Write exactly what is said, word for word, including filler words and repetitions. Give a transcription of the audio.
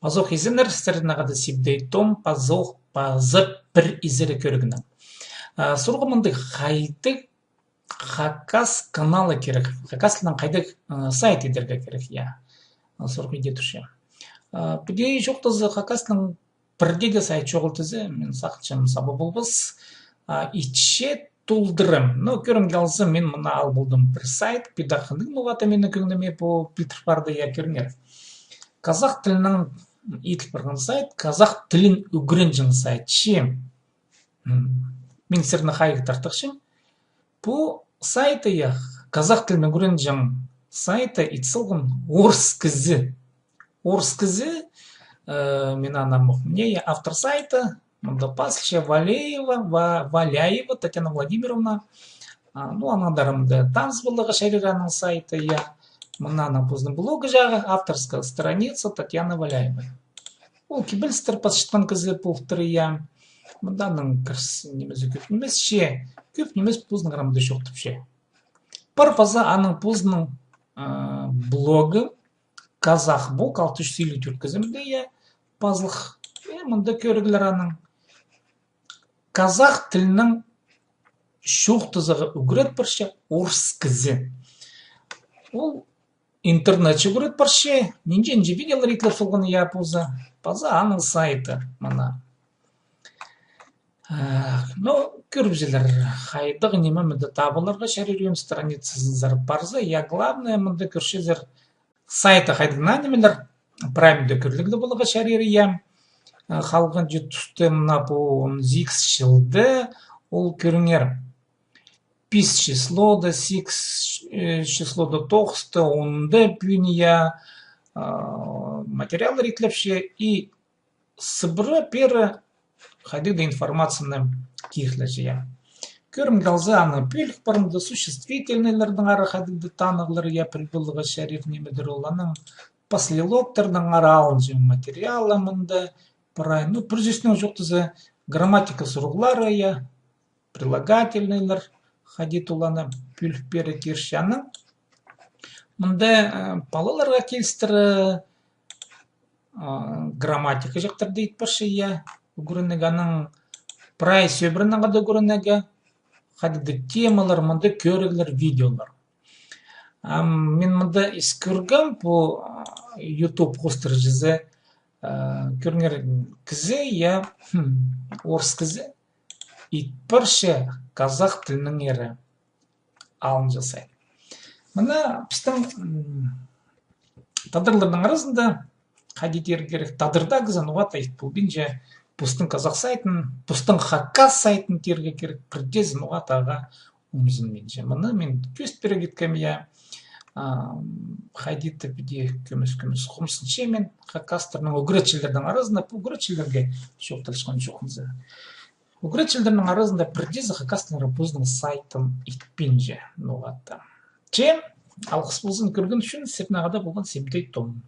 Пазох изеннер, сірернең хада Сибдей Том, пазох, паза пір изері кӧрігнең. А, сурығ мындағ: хайдағ хакас каналы кирек? Хакас тілінең хайдағ, а, сайт идерге кирек, я. Сурығ иде турча. А, піди чоохтаза, хакас тілінең пірдее дее сайт чоғыл тізе, мин сағынчам, саба полбас. А, итче толдырам. Но кӧрімге алза, мин мына ал полдым пір сайт, піди хынығ, ноға-да минің кӧңніме пу пілдір парды, я, кӧріңер. Казах тілінең иділ парған сайт, казах тілін ӱгренҷең сайт. Че, м, мин сірерні хайығ тартыпчам. Пу сайты, я, казах тілін ӱгренҷең сайты ит салған орыс кізі. Орыс кізі, э, мин аны ам ох, мына, я, автор сайта, мында пазылча Валеева, Ва-, Валяева Татьяна Владимировна. А, ну, анаң андар мында таныс поларға чарир аның сайты, я. Мына аның позының блогы чағы, авторская страница Татьяны Валяевой. Ол кибелістер пасчатхан кізі полтыр, я. Мында аның кіріс нимезі кӧп нимес, че, кӧп нимес позының арамда чоохтапча. Пар паза аның позының, а, блогы, Казах бок алты чӱс илиг тӧрт кізімде, я, пазылых. Э, мында кӧріглер аның. Казах тілінең чоохтазарға ӱгрет парча орыс кізі. Ол интернетче ӱгрет парча, нинҷе-нинҷе видеолар итлеп салған, я, позы. Паза аның сайты, мына. Э, ну, кӧрібізелер, хайдағ ниме мында табыларға чарир, страницазынзар парза, я, главное, мында кӧрчезер, сайты хайдағ нимелер, прай мында кӧрліг ле поларға чарир, я. Э, халғанҷы туста мына пу он сигіс чылда, ол, кӧріңер, пис числода, сигіс, э, числода, тоғыста, онда пӱӱн, я, а, материаллар итлепче и сыбыра-пеере хайдағ-да информацияны кирлепче, я. Кӧрімге алза, аның пӧлік пар мында, существительнойларның ары хайдағ-да танығлар, я, піл поларға чарир нимедір ол, анаң послелогтарның ары алынҷаң материалы мында прай. Ну, пір сӧснең чоохтаза, грамматика сурығлары, я, прилагательнойлар, хайди толаны пӧлік пеере кирче аның. Мында, э, палаларға килістіре, а, грамматика чахтарда ит парча, я, ӱгренерге, анаң прай сӧбірең ағаа ӱгренерге, хайдағ-да темалар, мында кӧріглер, видеолар. Ам мин мында ис кӧргем, пу, а, YouTube хоостырҷызы, а, кӧріңер, кізі, я, хм, орыс кізі, ит парча казах тілінеңер алынҷаң сайт. Мына пістің, м, тадарларның аразында, хайди тирге кирек, тадарда кізі ноға-да ит полбинча, постың казах сайтын, постың хакас сайтын тирге кирек, пірдеезі ноға-да ағаа омзынминча. Мына мин кӧзіт пирерге иткем, я. А, хайди-да піди кӧмес-кӧмес хомзынчам мин хакастарның ӱгретчілернің аразында, пу ӱгретчілерге чоохталчатхан чоғынза. Ӱгретчілернің аразында пірдеезі хакастарның позының сайтын итпинче, ноға-да. Че, алғыс ползын кӧрген ӱчӱн, сірернең хада полған Сибдей Том.